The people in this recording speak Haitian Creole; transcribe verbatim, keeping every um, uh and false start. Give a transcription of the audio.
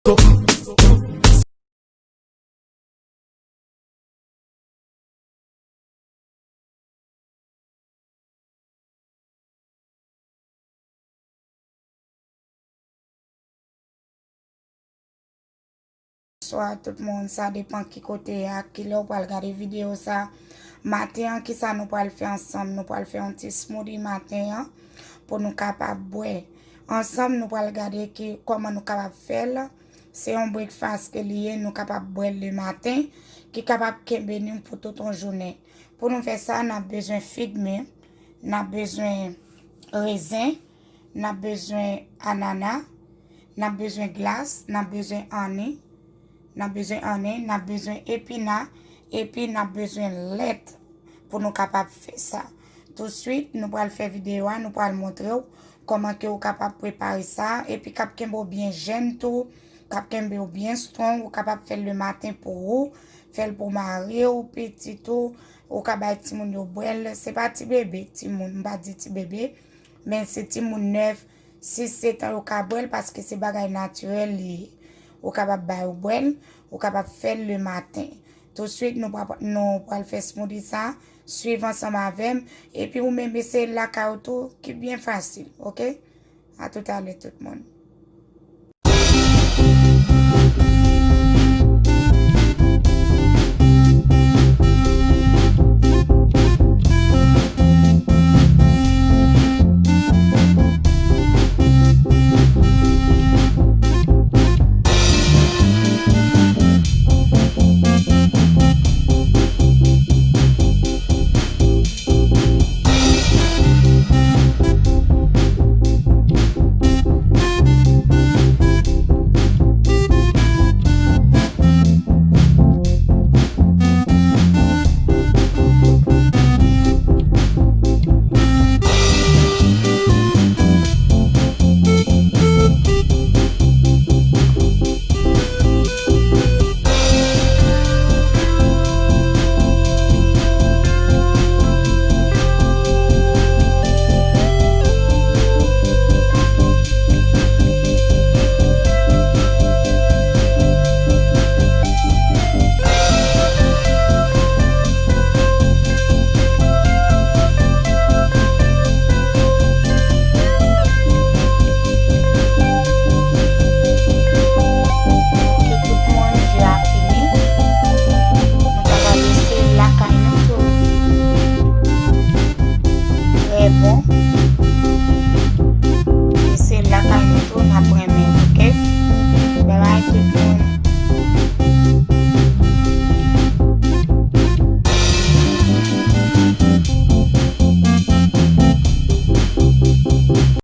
Bonswa tout moun, sa depan ki kote a, ki lè w pral gade videyo sa. Maten an, kisa nou pral fè ansanm? Nou pral fè yon ti smoothie maten an pou nou kapab bwè. Ansanm, nou pral gade ki, kòman nou kapab fè l. Se yon breakfast ke li ye, nou kapab bwè l le maten, ki kapab kenbe nou pou tout yon jounen. Pou nou fè sa, n ap bezwen figmi, n ap bezwen rezen, n ap bezwen anana, n ap bezwen glas, n ap bezwen ani, n ap bezwen ani, n ap bezwen epina, epi n ap bezwen lèt pou nou kapab fè sa. Touswit, nou pral fè videyo a, nou pral montre w kòman ke ou kapab prepare sa, epi k ap kenbe w byen jèn tou, k ap kenbe w byen strong, ou kapab fè l le maten pou ou, fè l pou mari w, pitit ou, ou ka bay timoun yo bwè l. Se pa ti bebe, timoun, m pa di ti bebe, men se timoun nèf, sis, sèt an yo ka bwè l paske se bagay natirèl li ye. Ou kapab ba yo bwè l, ou kapab fè l le maten. Touswit, nou pral, nou pral fè smoothie sa, swiv ansanm avè m, epi ou menm eseye l lakay ou tou, ki byen fasil, oke? A toutalè tout moun.